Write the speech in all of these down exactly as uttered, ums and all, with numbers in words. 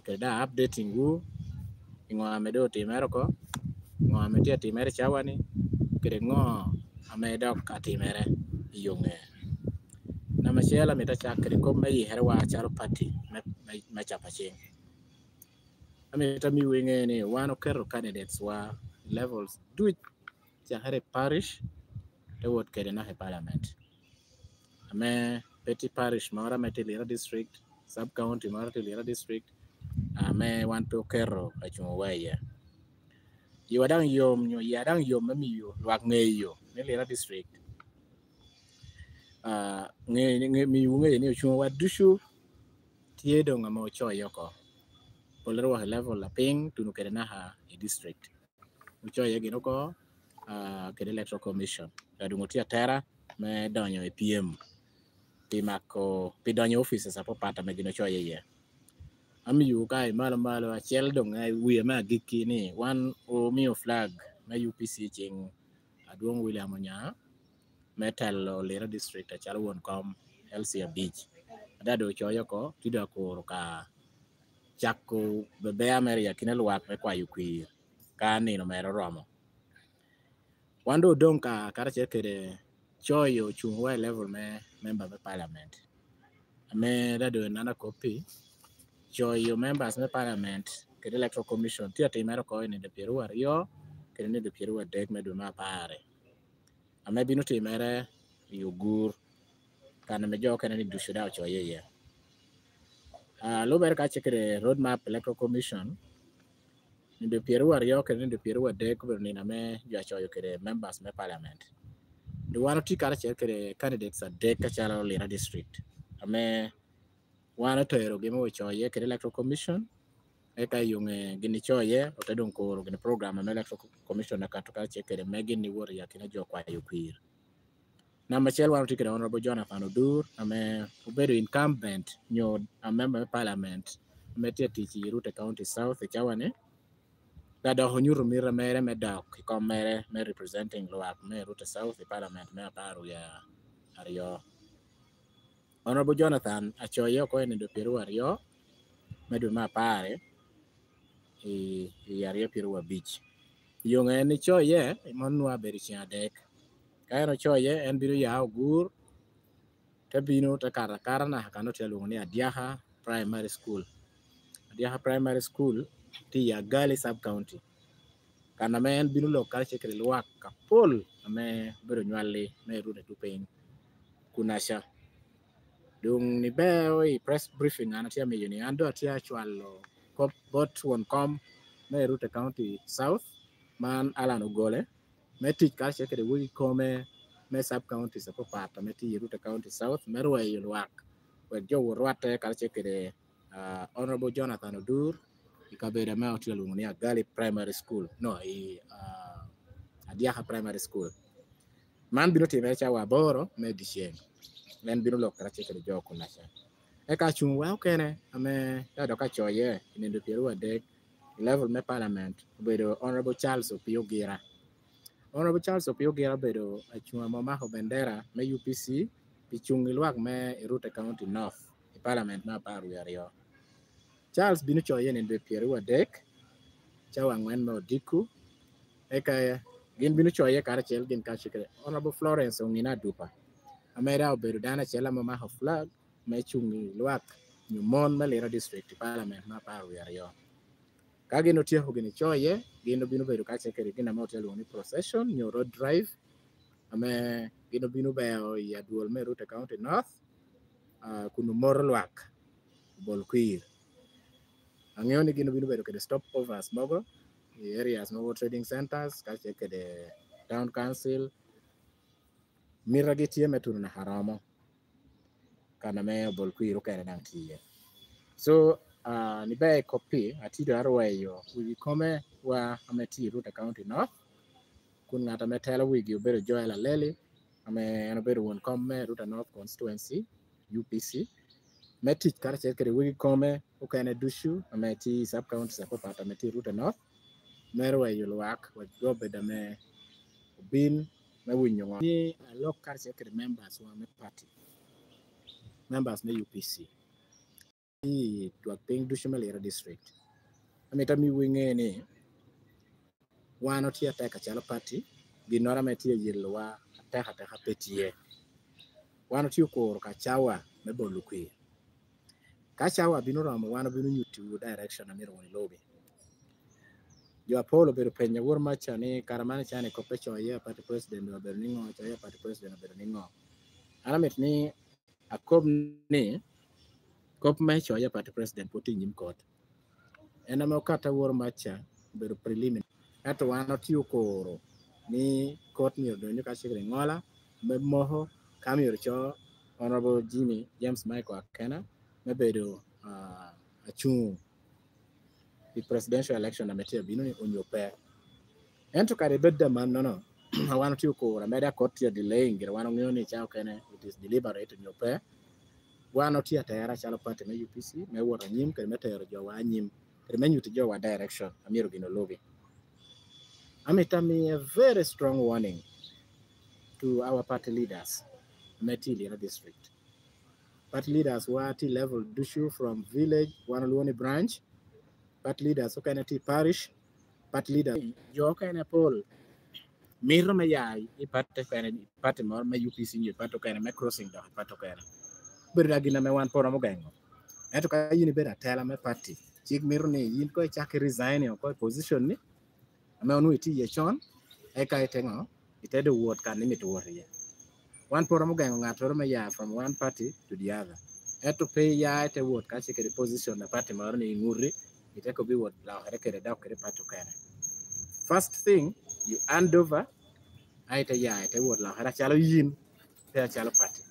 kede daŋ updating wu i ŋo ame doŋ otimere oko, ŋo ame tye atimere i cawa-ni, kede ŋo ame dok atimere i yo ŋe. Namba acel, amito acak kede kop me yikere wa calo party me, me, me Capacing. Amito amiwu iŋe ni wan oketo candidates wa levels duc, cakere i parish, te wot kede naka i parliament. Ame pe tye parish moro ame tye i Lira District, sub county moro tye i Lira District, ame wan pe oketo acuŋwa iye. Yiwa daŋ yom, nyo yiwa daŋ yom me miyo lwak ŋeyo ni Lira District, ah, ŋe-, ŋe-, miyowu ŋeyo ni ocuŋwa ducu tye doŋ ame ocoye oko. Pollere wok i level apiny, tuno kede naka i district. Ocoye gin oko, ah, kede Electoral Commission. Ka doŋ otye atera me donyo i pyem pi mako, pi donyo i offices apapat ame gin ocoye iye. Amiyo ka i malo malo, acel doŋ i wie me agikki ni wan omio flag me U P C i cing Adwoŋ William Onyaa me telo Lira District acalo won kom L C abic. Ada doŋ ocoyo oko, tye doŋ akuro ka cako bebea mere i akina lwak me kwayo kwir ka nino mere oromo. Wan doŋ odoŋ ka karacel kede coyo ocuŋwa i level me member me parliament. Ame ada doŋ en an akop pi coyo members me parliament kede Electoral Commission tye atimere oko i nino pyeraryo kede nino pyeraryo adek me dwe me apar, ame bino timere i Ogur, kan ame jo okene ni ducu daŋ ocoye iye. Ah, lubere ka ce kede road map Electoral Commission, nino pyeraryo kede nino pyeraryo adek obedo nino ame jo acoyo kede members me parliament. Doŋ wan otye karacel kede candidates adek acalo Lira District, ame wan oterogi me ocoye kede Electoral Commission, eka i yo ŋe gin icoye, ote doŋ kuro gin program ame Electoral Commission akato karacel kede me gin iwot i akina jo kwayo kwir. Namba acel, wan otye kede Honorable Jonathan Odur, ame obedo incumbent nyo a member me parliament ame tye atic i Rute County South i cawa-ni. Ka dok onyuto mito mere me dok i kom mere me representing lwak me Rute South i parliament me apar wie aryo. Honorable Jonathan acoye oko i nino pyeraryo me dwe me apar i, i aryo pyeraryo abic. Yo ŋe en icoye, mon nwa bedo i ceng adek. Ka en ocoye, en bino ya Ogur, te bino, te kato akata naka kan otye alwoŋo ni Adyaka Primary School. Adyaka Primary School tye i Agali Sub County, kan ame en bino lok karacel kede lwak apol ame obedo nywalli me Rute Tupiny kunaca. Doŋ ni beo i press briefing an atye amiyo ni, an doŋ atye acwalo kop bot won kom me Rute County South, man Alan Ogole, me tic karacel kede wegi kome me sub counties apapat ame tye i Rute County South, me rweyo lwak wek jo orwatte karacel kede, ah, Honorable Jonathan Odur i kabedo ame otye alwoŋo ni Agali Primary School, no, i, ah, Adyaka Primary School. Man bino timere cawa aboro me dyeceŋ. En bino lok karacel kede jo kunaca. Eka acuŋwa okene ame daŋ dok acoye i nino pyeraryo adek i level me parliament obedo Honorable Charles Opio Gira. Honorable Charles Opio Gira obedo acuŋ ame omako bendera me U P C pi cuŋ i lwak me i Rute County North i parliament me apar wie aryo. Charles bino coye i nino pyeraryo adek, cawa aŋwen me odiko. Eka gin bino coye karacel gin kacel kede Honorable Florence Ongina Adupa, ame daŋ obedo dano acel ame omako flag me cuŋ i lwak nyo mon me Lira District i parliament me apar wie aryo. Ka gin otyeko gin coye, gin obino bedo kacel kede gin ame otye alwoŋo ni procession nyo road drive, ame gin obino beo i adwol me Rute County North, ah, kun omoto lwak obol kwir. Aŋeo ni gin obino bedo kede stop overs mogo i areas mogo, trading centers, kacel kede town council. Mitagi tye me tuno naka romo, kan ame obol kwir okene daŋ tye iye. So, ah, ni ber i kop pi, atye doŋ arweyo wegi kome wa ame tye i Rute County North, kun ŋat ame telo wegi obedo Joel Aleli, ame en obedo won kom me Rute North Constituency, U P C, me tic karacel kede wegi kome okene ducu ame tye i sub counties apapat ame tye i Rute North, me rweyo lwak wek jo obed ame obin me winyo ŋo ni alok karacel kede members wa me party, members me U P C. i twak piny ducu me Lira District. Amito amiwu iŋe ni wan otye atek acalo pati, ginnoro ame tye ayelowa atek ateka pe tye. Wan otye okuro ka cawa me bolo kwir. Ka cawa bino romo, wan obino nyuttiwu direction a myero wun ilubi. Jo apol obedo penyo awor maca ni, "Kara man icano i koppe co iye a party president obedo niŋo, co iye a party president obedo niŋo?" An amito ni akob ni, kop me co iye a party president pwod tye i nyim kot. En ame okato awor maca obedo preliminary. Ento wan otye okuro ni kot myero donyo ka cik i ŋola me moko, ka myero co Honorable Jimmy James Michael Akena me bedo, ah, acuŋ i presidential election ame tye abino ni onyo pe. Ento kadi bed amannono, wan otye okuro, ame dok kot tye delaying, gire wan oŋeo ni ca okene it is deliberate onyo pe. Wan otye atera acalo party me U P C me wot anyim kede me tero jowa anyim, kede me nyutti jowa direction a myero gin olubi. Amito ami a very strong warning to our party leaders me tye i Lira District. Party leaders wa tye level ducu, from village, wan olwongo ni branch, party leaders okene tye i parish, party leaders, jo okene apol mito me ya i party okene, party moro me U P C nyo party okene, me crossing dok i party okene. Obedo da gin ame wan pe romo geŋo. Ento ka yin ibedo atela me party, cik mito ni yin koŋ icak i resign oko i position ni, ame onwoŋo itye iye con, eka ite ŋo? Ite doŋ wot kan imito wot iye. Wan pe romo geŋo ŋattoro me ya from one party to the other. Ento pe iya ite wot ka ce kede position a party moro ni iŋuti, ite kobo wot lokere kede dok kede party okene. First thing, you hand over, a ite ya ite wot lokere acalo yin, pe acalo party.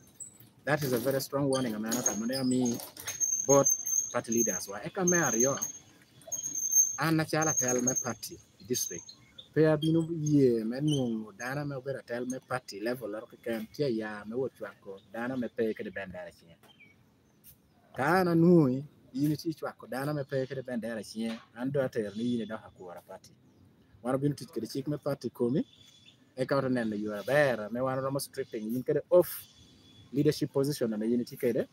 That is a very strong warning ame an atamo ni ami both party leaders wa. Eka me aryo, an acalo atel me party i district, pe abino ye me nwoŋo dano ame obedo atel me party level oro keken tye aya me wot cwako dano ame pe kede bendera i cinge. Ka an anwoŋi, yin itye cwako dano ame pe kede bendera i cinge, an doŋ atero ni yin idoko akura party. Wan obino tic kede cik me party i komi, eka ote neno yo aber ame wan oromo stripping yin kede off leadership position ame yin itye kede,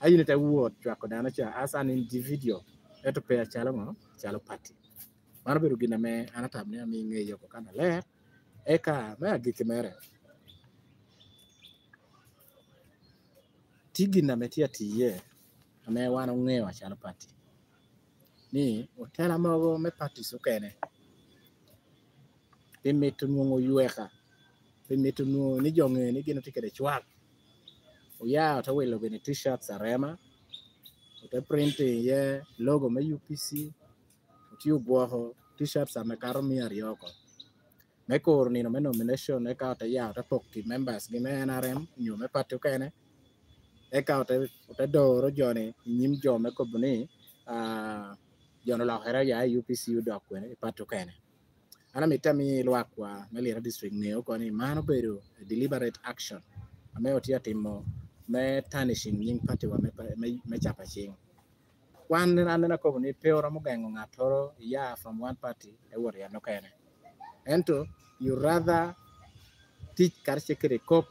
a yin ite wot cwako dano ca as an individual, ento pe acalo ŋo? Acalo party. Man obedo gin ame an atamo ni amiŋe oko kannaler. Eka me agikki mere, tye gin ame tye atiye ame wan oŋeo acalo party, ni otela mogo me parties okene pi mito nwoŋo yweka, pi mito nwoŋo ni jo ŋe ni gin otye kede cwak, oya ote wilo gini t-shirts arema, ote printing iye logo me U P C, otye ogwoko t-shirts ame kato mia aryo oko. Me kuro nino me nomination, eka ote ya, ote poko i members gi me N R M nyo me party okene. Eka ote, ote doro jo-ni i nyim jo me kobo ni, ah, jo-ni olokere oya i U P C odok kwene i party okene. An amito ami lwakwa me Lira District ŋe oko ni man obedo deliberate action ame otye atimo me tarnishing nying party wa me, me, me Capacing. Wan, an, an akobo ni pe oromo geŋo ŋattoro ya from one party e wot i en okene. Ento you rather tic karacel kede kop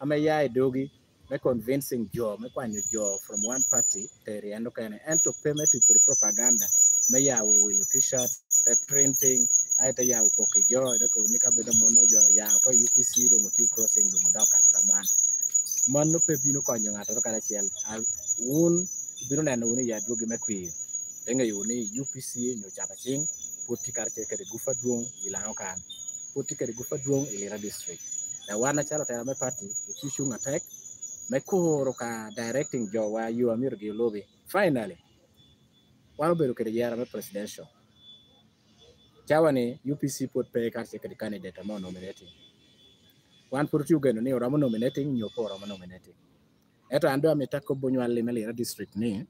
ame ya i dogi me convincing jo, me kwanyo jo from one party tero i en okene. Ento pe me tic kede propaganda me ya wilo t-shirt, te printing, aye te ya opoko i jo, te kobo ni ka bedo amono jo ya oko i U P C, doŋ otye crossing, doŋ odok Canada man. Mano pe bino konyo ŋattoro karacel. A, wun ibino neno wunu i adwogi me kwir, te ŋeyo wunu ni U P C nyo Capacing pwod tye karacel kede gup adwoŋ i Laŋo kan, pwod tye kede gup adwoŋ i Lira District. Dok wan acalo otela me party, otye cuŋ atek me kuro ka directing jowa yo a myero gin olubi. Finally, wan obedo kede yera me presidential. Cawa-ni U P C pwod pe karacel kede candidate ame onominating. Wan pwod otye ogeno ni oromo nominating nyo pe oromo nominating. Ento an doŋ amito akob onywalli me Lira District ni,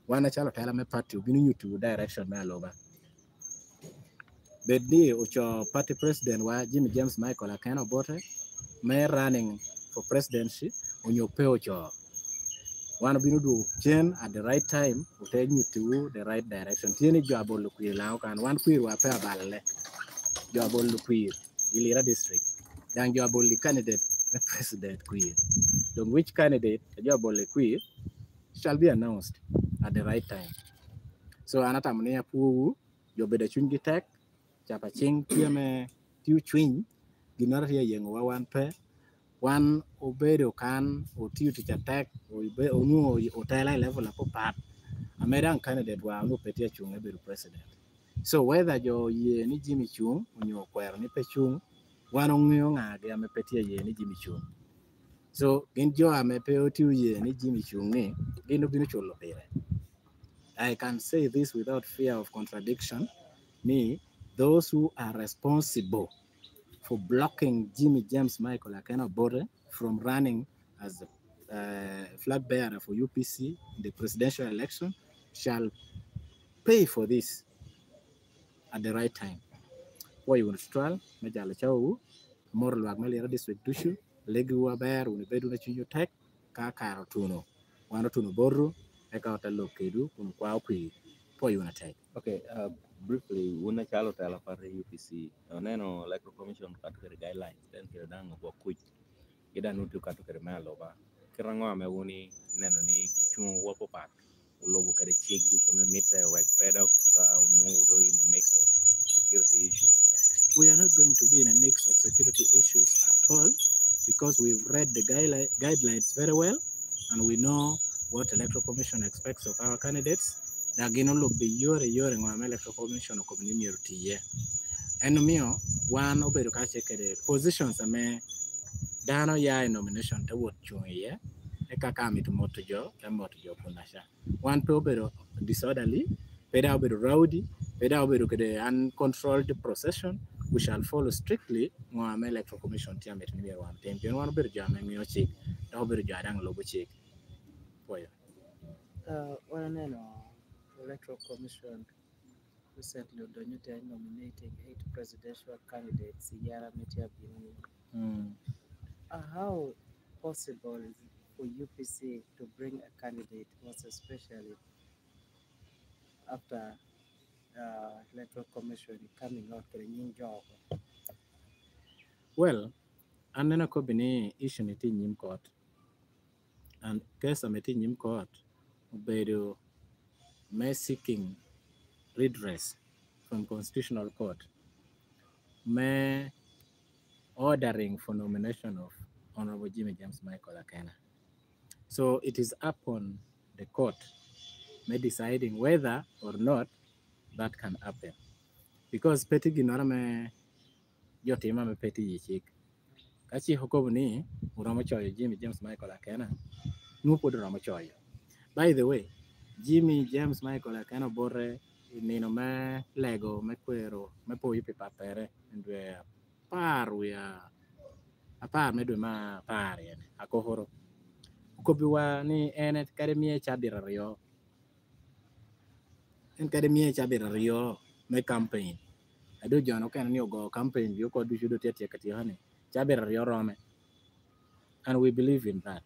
wan acalo otela me party obino nyuttiwu direction me aluba. Bed ni oco party president wa Jimmy James Michael Akena Obote me running for presidency onyo pe oco, wan obino dwogo cen at the right time, ote nyuttiwu the right direction. Tye ni jo abolo kwir Laŋo kan, wan kwirwa pe abalale. Jo abolo kwir i Lira District. Daŋ jo abolo candidate me president kwir. Doŋ which candidate a jo abolo kwir shall be announced. at the right time. So an atamo ni apwowu, jo bedo a cunygi tek, capaciŋ tye ame tye ocwiny, ginnoro tye ayeŋowa wan pe. Wan obedo kan, otio tic atek, obe-, onwoŋo otela i level apapat, ame daŋ candidate wa onwoŋo pe tye acuŋ ebedo president. So whether jo oye ni Jimmy cuŋ onyo okwero ni pe cuŋ, wan oŋeo ŋagi ame pe tye aye ni Jimmy cuŋ. So gin jo ame pe otye oye ni Jimmy cuŋ ni, gin obino culo pire. I can say this without fear of contradiction, ni those who are responsible for blocking Jimmy James Michael Akena Obote from running as the, uh, flag bearer for U P C in the presidential election shall pay for this at the right time. Pwoyo wunu tutwal me jalo cawawu, amoro lwak me Lira District ducu, legiwu aber, wun ibed wunu a cunywu tek, ka kare otuno, wan otuno botwu, eka ote lok kedwu kun okwao kwir. Pwoyo wunu atek. Okay, uh, briefly, wun acalo otela pa U P C, oneno Electoral Commission okato kede guidelines, then kede daŋ ogwok kuc. Gi daŋ nut okato kede me aluba. Kit aŋo ame wun ineno ni ocuŋ wa papat, olubo kede cik ducu ame mitte wek pe dok, ah, onwoŋo doŋ in a mix of security issues? We are not going to be in a mix of security issues at all, because we've read the guideline, guidelines very well, and we know what Electoral Commission expects of our candidates. Dok gin olubbi yore yore ŋo ame Electoral Commission okobo ni myero tiye. En omio wan obedo kacel kede positions ame dano ya i nomination te wot cuŋ iye, eka ka mito moto jo, te moto jo kunaca. Wan pe obedo disorderly, pe daŋ obedo rowdy, pe daŋ obedo kede uncontrolled procession. We shall follow strictly ŋo ame Electoral Commission tye amito ni myero wan otim, pien wan obedo jo ame ŋeo cik, dok obedo jo a daŋ lubo cik. Pwoyo. Uh, wan aneno Electoral Commission recently odonyo te nominating eight presidential candidates i yera me tye abino ni. Mm. Uh, how possible is for U P C to bring a candidate, most especially after, uh, Electoral Commission coming out kede nying jo oko? Well, an neno akobi ni issue ni tye i nyim court. And case ame tye i nyim court obedo me seeking redress from Constitutional Court, me ordering for nomination of Honorable Jimmy James Michael Akena. So it is upon the court me deciding whether or not that can happen. Because pe tye ginnoro me jo timo ame pe tye i cik. Ka cik okobo ni oromo coyo Jimmy James Michael Akena, nwoŋo pwod oromo coyo. By the way, Jimmy James Michael Akena Obote i nino me lego me kwero me poyo pi pappere i dwe apar wie apar me dwe me apar, yani, akokoro. Okobbiwa ni en kadi miye cabit aryo. En kadi miye cabit aryo me campaign. A doŋ jo okene ni ogo campaign gi oko ducu doŋ tye atyeko atyeka ni cabit aryo rome. And we believe in that.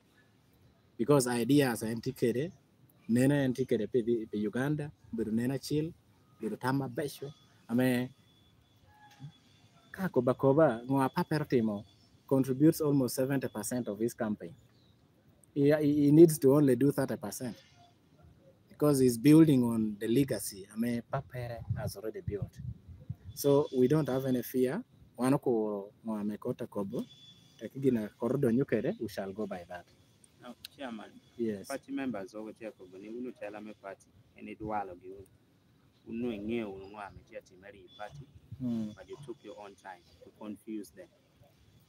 Because ideas en tye kede, neno en tye kede pi, pi Uganda, obedo neno acil, obedo tam mabeco, ame ka akobo akoba, ŋo a pappere otimo contributes almost seventy percent of his campaign. He, he, he needs to only do thirty percent because he's building on the legacy ame pappere has already built. So we don't have any fear. Wan okuro ŋo ame kot akobo, tek gin a kot odonyo kede, we shall go by that. Now, Chairman, yes, party members ogo tye akobo ni wun otela me party, en idwalogi wunu. Wun nwoŋo iŋeo wunu ŋo ame tye atimere i party, mm, but you took your own time to confuse them.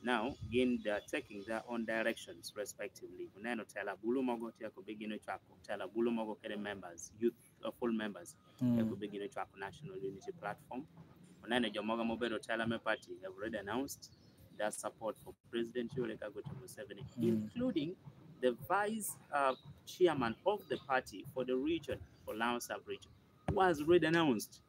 Now, gin, they are taking their own directions respectively. Oneno tela bulu mogo tye akobo gin ocwako, tela bulu mogo kede members, youth, uh, full members, mm, tye akobo gin ocwako National Unity Platform. Oneno jo mogo ame obedo tela me party have already announced their support for President Yoweri Kaguta Museveni, mm, including the vice, uh, chairman of the party for the region, for Lango Sub-region, was already announced.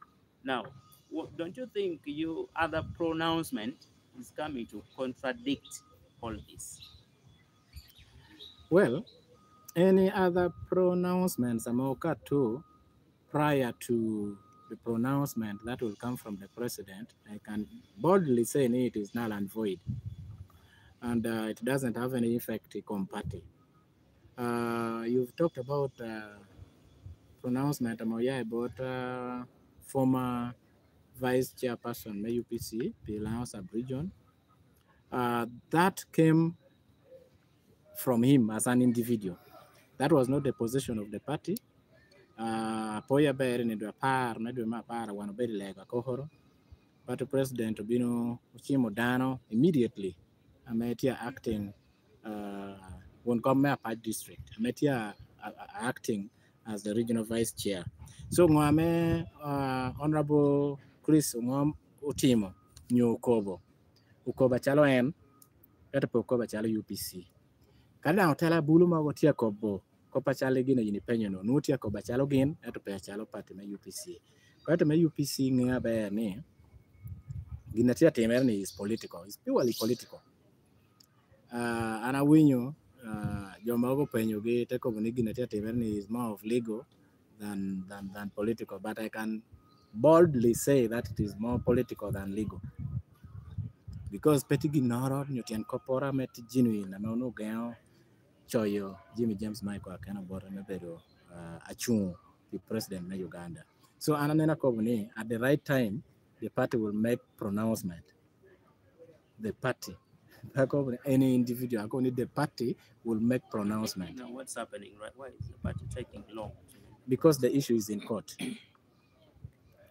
Now, wha-, don't you think you other pronouncement is coming to contradict all this? Well, any other pronouncements ame okato prior to the pronouncement that will come from the president, I can boldly say ni it is null and void. And, uh, it doesn't have any effect i kom party. Uh, you've talked about, uh, pronouncement ame oya i bot, uh, former vice chairperson me U P C pi Lango sub region. Uh, that came from him as an individual. That was not the position of the party. Uh, apoyo aber ni dwe apar me dwe me apar wan obedo i lega kokoro. Party president obino ocimo dano immediately ame tye acting, uh, won kom me Apac District, ame tye a, a, a, acting as the regional vice chair. So ŋo ame, uh, Honorable Chris Ongom otimo nyo okobo, okobo acalo en, ento pe okobo acalo U P C. Ka daŋ otela abulu mogo tye akobo kop acalo gin a yin ipenyo-nu, nwoŋo tye akobo acalo gin, ento pe acalo party me U P C. Party me U P C ŋeo aber ni gin a tye atimere ni is political, is purely political. Ah, an awinyo, ah, jo mogo openyogi, te kobo ni gin a tye atimere ni is more of legal than, than, than political, but I can boldly say that it is more political than legal. Because pe tye ginnoro, nyo tyen kopporo ame tye genuine, ame onwoŋo geno coyo Jimmy James Michael Akena Obote me bedo, ah, acuŋ pi president me Uganda. So an aneno akobo ni at the right time, the party will make pronouncement. The party. Akobo ni any individual, akobo ni the party will make pronouncement. Now, what's happening, right? Why is the party taking long? Because the issue is in court.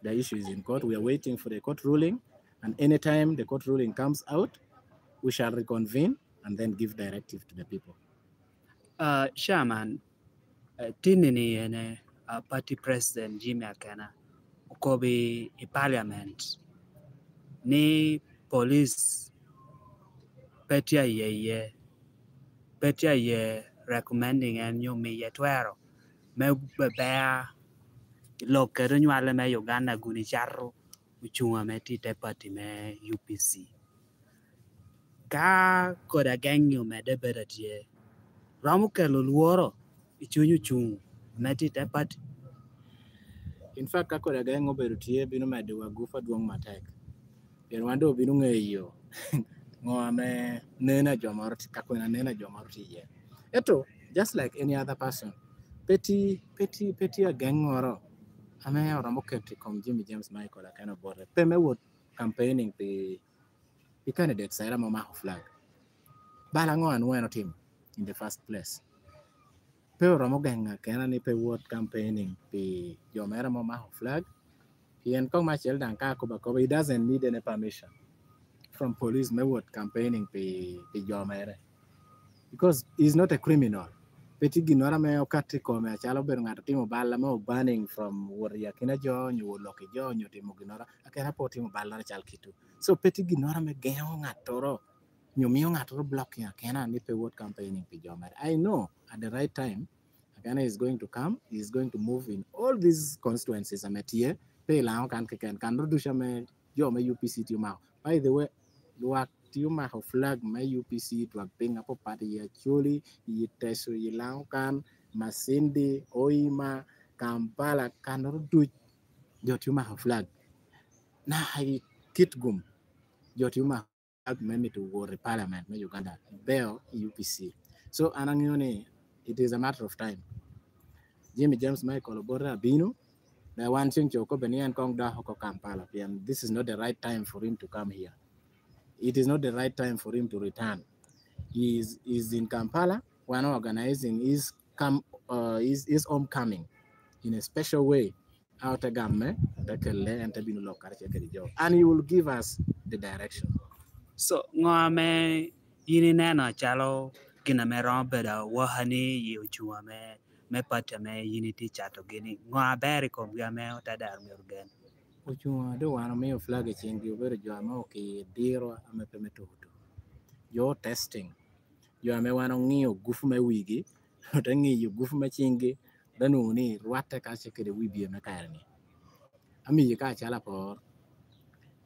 The issue is in court. We are waiting for the court ruling, and anytime the court ruling comes out, we shall reconvene and then give directive to the people. Uh, Chairman, eh, tinni-ni ene, ah, party president Jimmy Akena okobo i parliament ni police pe tye aye iye, pe tye aye recommending en nyo miye twero me bebea lok kede onywale me Uganda guni cato ocuŋ ame tye i te party me U P C. Ka kodi ageŋ-ŋi omedde bedo atye, romo kelo lworo i cuny ocuŋ ame tye i te party? In fact, ka kodi ageŋ obedo tye, bino medowa gup adwoŋ matek. Pien wan doŋ obino ŋeyo ŋo ame neno a jo moro tye, ka kwena neno a jo moro tye iye. Ento, just like any other person, pe tye, pe tye, pe tye ageŋŋoro ame oromo keto i kom Jimmy James Michael Akena Obote. Pe me wot campaigning pi, pi candidates ere ame omako flag. Bala ŋo anwoŋo en otimo in the first place? Pe oromo geŋo Akena ni pe wot campaigning pi jo mere ame omako flag, pien kong me acel daŋ ka akobo akoba, he doesn't need any permission from police me wot campaigning pi, pi jo mere. Because he's not a criminal. Pe tye ginnoro ame okato i kome acalo obedo ŋat otimo bal ame o banning from wot i akina jo, nyo wot lok i jo, nyo timo ginnoro. Akena pe otimo ballere cal kito. So pe tye ginnoro ame geŋo ŋattoro, nyo miyo ŋattoro blocking Akena ni pe wot campaigning pi jo mere. I know at the right time, Akena is going to come, he is going to move in all these constituencies ame tye, pe i Lango kan keken, kan ducu ame jo me U P C tye omako. By the way, lwak tye omako flag me U P C twak piny apapat i Acholi, i Teso, i Lango kan, Masindi, Hoima, Kampala, kanoro duc jo tye omako flag. Na i Kitgum, jo tye omako flag me mito wot i parliament me Uganda, beo i U P C. So an aŋeo ni it is a matter of time. Jimmy James Michael Obote abino, dok wan ceng co okobbe ni en kong dok oko Kampala, pien this is not the right time for him to come here. It is not the right time for him to return. He is, is in Kampala, wan organizing his come, uh, his, his homecoming in a special way. A ote gamme, ote kelle, en te bino lok karacel kede jo. And he will give us the direction. So, ŋo ame yin ineno acalo gin ame romo bedo awakani i ocuŋ ame, me party ame yin itye cato gini? Ŋo aber i komgi ame ote dero myero gen? Ocuŋ a doŋ wan omio flag i ciŋgi obedo jo ame oki diro ame pe me tuko tuko. Jo testing. Jo ame wan oŋio gufu me wigi, ote ŋiyo gufu me ciŋgi, ote nwoŋo ni rwatte karacel kede wibye me kare-ni. Amiyi ka acalo apor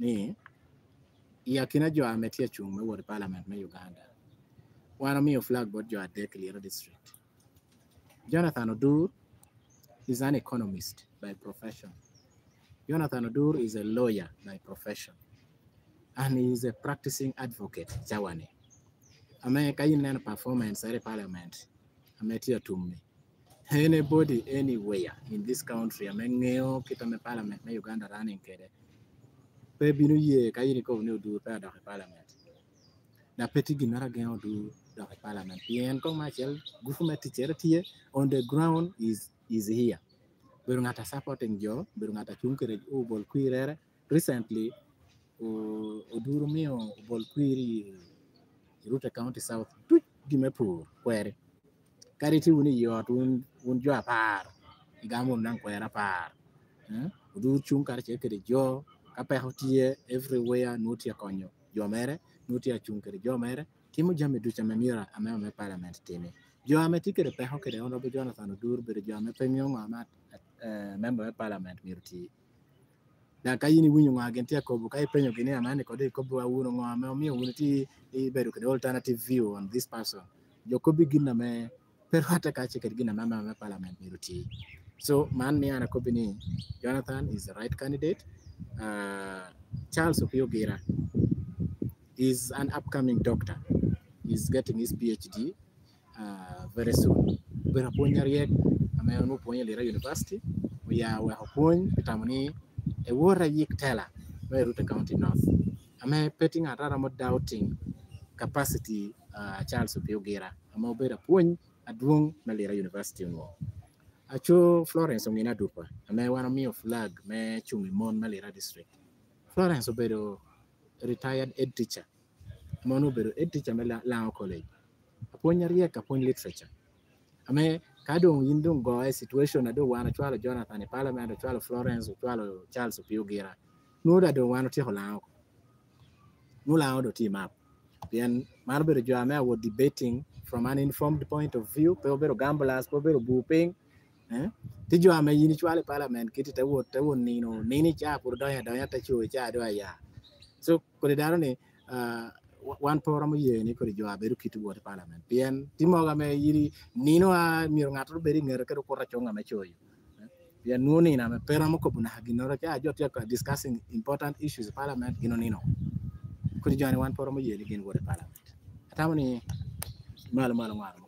ni i akina jo ame tye acuŋ me wot i parliament me Uganda, wan omio flag bot jo adek i Lira District. Jonathan Odur is an economist by profession. Jonathan Odur is a lawyer by profession. And he is a practicing advocate, cawani. Ame ka in neno performance ere i parliament, ame tye atum-mi, Anybody anywhere in this country ame ŋeo kit ame parliament me Uganda running kede, pe bino ye ka in ikobo ni Odur pe adok i parliament. Dok pe tye ginnoro ageŋo Odur dok i parliament. Pien kong me acel, gupu me ticcere tye, on the ground is, is here. Bedo ŋat a supporting jo, bedo ŋat a cuŋ kede obol kwirere. Recently, o-, Odur omio obol kwir i, i Rute County South duc gi me pur kweri. Kadi itye wunu i ot, wun, wun jo apar, igamo wunu daŋ kwero apar. Eh? Odur cuŋ karacel kede jo, ka peko tye everywhere, nwoŋo tye akonyo jo mere, nwoŋo tye acuŋ kede jo mere, timo jami ducu ame myero ame, ame parliament timi. Jo ame tye kede peko kede Honorable Jonathan Odur bedo jo ame pe ŋeo ŋo ame, eh, member me parliament myero ti. Daŋ ka in iwinyo ŋo a gin tye akobo, ka ipenyogi ni, "Aman ni kodi ikobbiwa wunu ŋo ame omio wun itye ibedo kede alternative view on this person?" Jo kobbi gin ame pe rwatte ka ce kede gin ame, ame, ame parliament myero oti. So, man ni an akobbi ni Jonathan is the right candidate. Uh, Charles Opio Gira is an upcoming doctor. He's getting his P H D, uh, very soon. Obedo apwony aryek ame onwoŋo pwonyo i Lira University, oya oweko pwony pi tamo ni ewot ayik tela me Rute County North, ame pe tye ŋat a romo doubting capacity, uh, Charles Opio Gira, ame obedo apwony adwoŋ me Lira University onwoŋo. Aco Florence Ongina Adupa, ame wan omio flag me cuŋ i mon me Lira District. Florence obedo retired head teacher. Mon obedo head teacher me La-, Lango College. Apwony aryek, apwony literature. Ame ka doŋ yin doŋ goye situation a doŋ wan ocwalo Jonathan i parliament, ocwalo Florence, ocwalo Charles Opio Gira, nwoŋo da doŋ wan otyeko Lango oko. Nwoŋo Lango doŋ tye i map. Pien man obedo jo ame a were debating from an informed point of view, pe obedo gamblers, pe obedo bur piny. Eh? Tye jo ame yin icwalo i parliament, kit te wot, te wot nino, nino ica pwod odonyo adonya, te co ica doŋ aya. So, kodi dano ni, ah, wa-, wan pe waromo ye ni kodi jo a bedo kit wot i parliament. Pien tye mogo ame yin i-, nino a myero ŋattoro bed i ŋete kede okuto acoŋ ame coyo. Eh? Pien nwoŋo nino ame pe romo kobo naka ginnoro, ka jo tye ka discussing important issues i parliament, gin onino. Kodi jo ni wan pe waromo ye ni gin wot i parliament. Atamo ni malo malo ŋo a romo